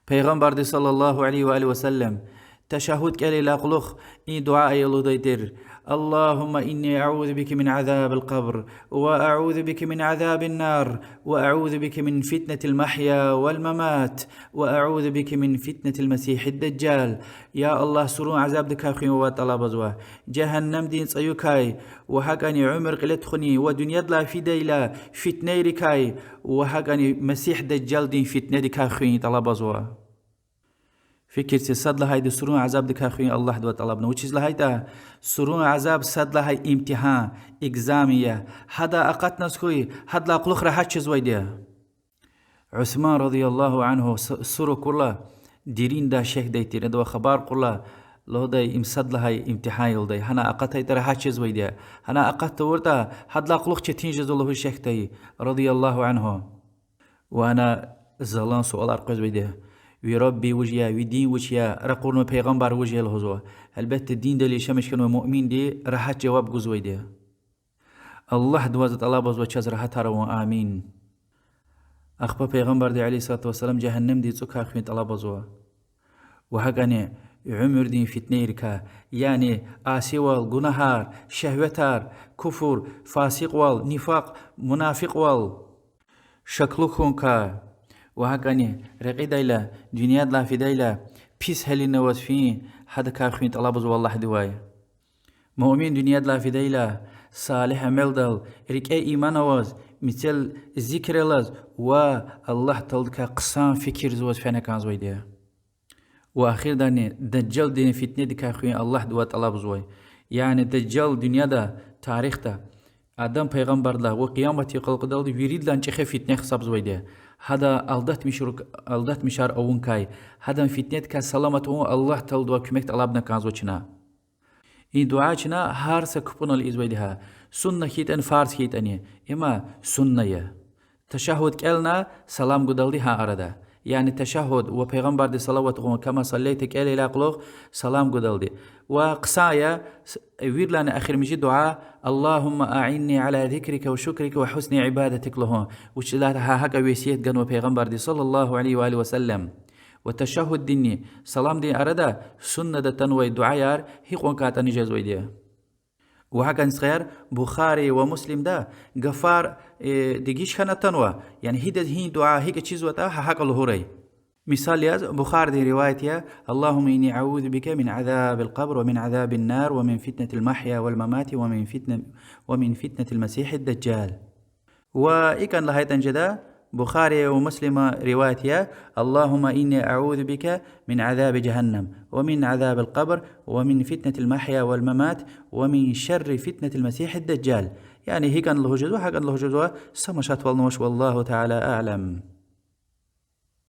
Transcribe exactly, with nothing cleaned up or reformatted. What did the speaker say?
Пайгъамбарди صلى الله عليه وآله وسلم ташаггьуд кӀелайла кьулухъ и дуьа ая лугьудай тир: اللهم إني أعوذ بك من عذاب القبر، وأعوذ بك من عذاب النار، وأعوذ بك من فتنة المحيا والممات، وأعوذ بك من فتنة المسيح الدجال. Я Аллагь, сурун азабдикай хуьн вавай тӀалабзава, жегьеннемдин цӀаюкай, ва гьакӀани уьмуьр кьиле тухунин ва дуьньядилай фидайла фитнейрикай, ва гьакӀани Масигь Дажжалдин фитнедикай хуьн тӀалабзава. Фикир це, сад лагьайди сурун азабдикай хуьн Аллагьдивай тӀалабна. Вучиз лагьайтӀа сурун азаб сад лагьай имтигьан, экзамен я. Гьадан акъатнаваз хьуй, гьадалай кьулухъ регьят жезвайди я. Усман رضي الله عنه с-, сур акурла, дериндай шехьдай тир, адавай хабар кьурла, лугьудай: им сад лагьай имтигьан я лугьудай, гьана акъатайтӀа регьят жезвайди я. Гьана акъат тавуртӀа, гьадалай кьулухъ четин жезва лугьуз шехьдай رضي الله عنه. Ва ана залан суалар къвезвайди я: ви Рабби вуж я, ви дин вуч я, ракъурнавай пайгъамбар вуж я лугьузва. Гьелбетда, диндал яшамиш хьанвай муъминди регьят жаваб гузвайди я. Аллагьдивай за тӀалабзава чаз регьятар авун, амин. Ахпа Пайгъамбарди عليه الصلاة والسلام жегьеннемдин цӀукай хуьн тӀалабзава. Ва гьакӀани уьмуьрдин фитнейрикай, яни асивал, гунагьар, шегьветар, куфр, фасикьвал, нифакь, мунафикьвал, шаклу хьун кар, ва гьакӀани рекьидайла, дуьньядилай фидайла пис гьални аваз фин, гьадакай хуьн тӀалабзава Аллагьдивай. Муъмин дуьньядилай фидайла салигь амалдал, рикӀе иман аваз, мецел зикр алаз ва Аллагь Тааладикай хъсан фикирзаваз фена кӀанзавайди я. Ва ахирдани Дажжалдин фитнедикай хуьн Аллагьдивай тӀалабзавай. Яни Дажжал дуьньяда, тарихда, Адам пайгъамбардилай ва къиямат юкъуз къадалди виридалай чӀехи фитне гьисабзавайди я. Гьада алдатмишр-, алдатмишар авункай, гьадан фитнедикай саламат авун Аллагь Тааладивай куьмек тӀалабна кӀанзава чна. И дуьа чна гьар са капӀунал ийизвайди я, сунна хьайитӀани, фарз хьайитӀани, има сунна я. Ташаггьуд кӀелна салам гудалди гьа арада. Яни ташаггьуд ва Пайгъамбардиз салават гъун, كما صليت кӀелайла кьулухъ салам гудалди. Ва хъсан я, с-, виридалайни эхиримжи дуьа: اللهم أعني على ذكرك وشكرك وحسن عبادتك лугьун. Вучиз лагьайтӀа гьа гьакӀа весият ганва Пайгъамбарди صلى الله عليه وآله وسلم. Ва ташаггьуддинни саламдин арада суннада атанвай дуьаяр гьикьван кӀантӀани жезвайди я. Ва гьакӀни, стхаяр, Бухари ва Муслимда гафар, э, дегиш хьана атанва, яни гьидаз гьи дуьа гьикӀ чизватӀа, гьа гьакӀа лугьурай. Мисал яз, Бухаридин риваят я: اللهم إني أعوذ بك من عذاب القبر ومن عذاب النار ومن فتنة المحيا والممات ومن فتنة، ومن فتنة المسيح الدجال. Ва икӀ лагьайтӀани жеда, Бухари ва Муслима риваят я: اللهم إني أعوذ بك من عذاب جهنم ومن عذاب القبر ومن فتنة المحيا والممات ومن شر فتنة المسيح الدجال. Яни гьикӀ лугьуз жезва, гьакӀ лугьуз жезва, са машатвални авач, والله تعالى أعلم.